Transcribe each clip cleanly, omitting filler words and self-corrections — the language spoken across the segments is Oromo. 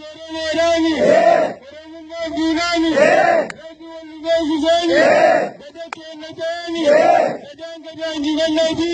Oromoodhaani. Oromummaan diinaani. Rabbi wal nu beeksiseeni. Gada keenya ta'ani. Gadaan gadaa injifannooti.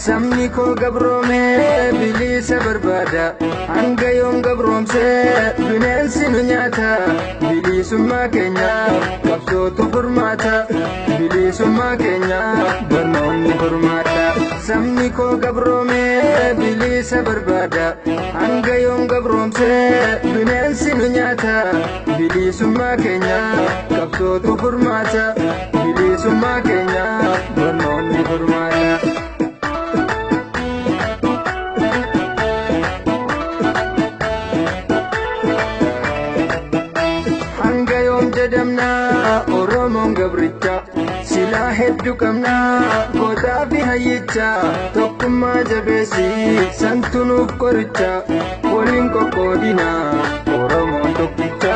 Sabni koo gabroomee bilisa barbaada. Hanga yoom gabroomsee bineensi nu nyaata. Bilisummaa keenya qabsootu furmaata. Bilisummaa keenya barnoonni furmaata. Sabni koo gabroomee bilisa barbaada. Hanga yoom gabroomsee bineensi nu nyaata. Bilisummaa keenya qabsootu furmaata. Bilisummaa keenya barnoonni furmaata. Hanga yoom jedhamnaa Oromoon gabricha silaa hedduu qabnaa gootaa fi hayyicha tokkummaa jabeessi santu nuuf qoricha waliin qoqqoodinaa Oromoon tokkicha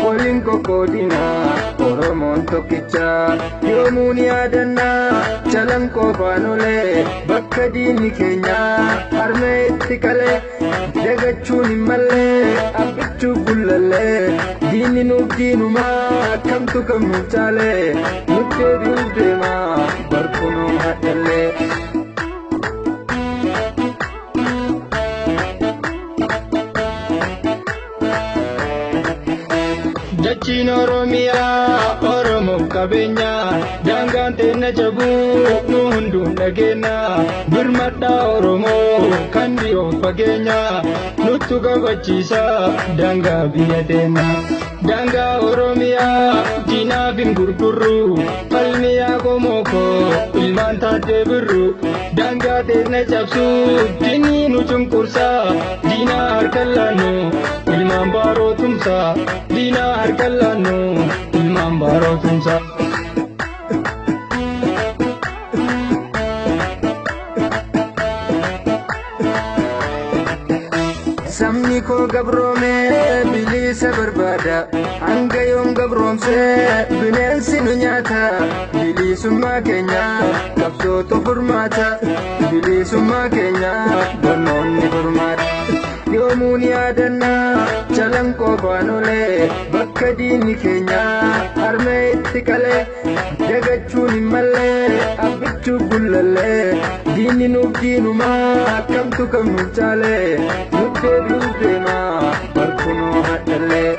waliin qoqqoodinaa Oromoon tokkicha yoomuu ni yaadannaa calanqoo faanolee bakka diinni keenya harmee itti qalee dagachuun hin mallee abbichuu gullallee diinni nuuf diinumaa kamtu kam nuuf caalee nutti deebi'uuf deemaa barkunuu hadhallee. Dachiin Oromiyaa Oromoof qabeenya daangaan teenya cabuu nu hunduun dhageenya birmadhaa Oromoo kan dhiyoo fageenya nuttu kabachiisa daangaa biyya teenya. Daangaa Oromiyaa diinaaf hin gurgurru falmiyaa qomoo koo ilmaan taattee birru daangaa teenya cabsuu diinni nu cunqursa diinaa harka laannu ilmaan baaroo tumsa diinaa harka laannu ilmaan baaroo tumsa. Sabni koo gabroomee bilisa barbaada. Hanga yoom gabroomsee bineensi nu nyaata. Bilisummaa keenya qabsootu furmaata. Bilisummaa keenya barnoonni furmaata. Yoomuu ni yaadannaa calanqoo faanolee bakka diinni keenya harmee itti qalee dagachuun hin mallee abbichuu gullallee diinni nuuf diinumaa kamtu kam nuuf caalee nutti deebi'uuf deemaa barkunuu hadhallee.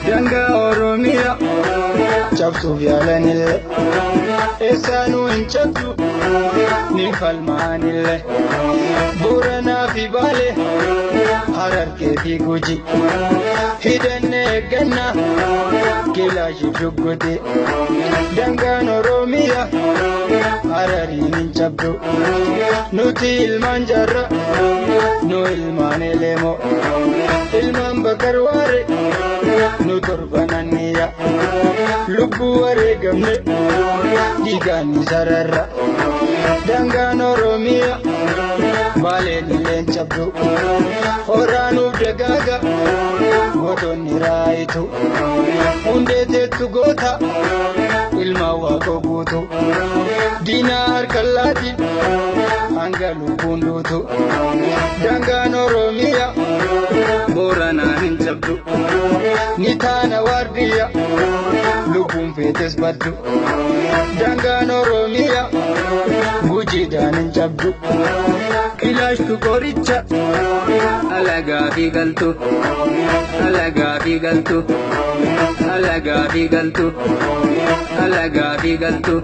Daangaa Oromiyaa cabsuuf yaalanillee eessaanuu hin cabsu ni falmaanillee Booranaa fi Baalee Harargee fi Guji hidhannee eeggannaa kilaashii shugguti daangaan Oromiyaa Harariin hin cabdu nuti ilmaan jaarraa nu ilmaan Elemoo ilmaan Bakar Waare nu torbananniya lubbuu wareegamne dhiigaan ni sararra daangaan Oromiyaa Baaleen illeen cabdu horaanuuf dagaaga gootonni raayitu hundee teettu goota ilmaan waaqoo guutu diinaa harka laati hanga lubbuun duutu daangaan Oromiyaa Booranaan hin cabdu ni taana waardiyya lubbuun feetes baddu daangaan Oromiyaa Gujiidhaan hin cabdu kilaashtu qoricha alagaa fi galtu alagaa fi galtu alagaa fi galtu alagaa fi galtu.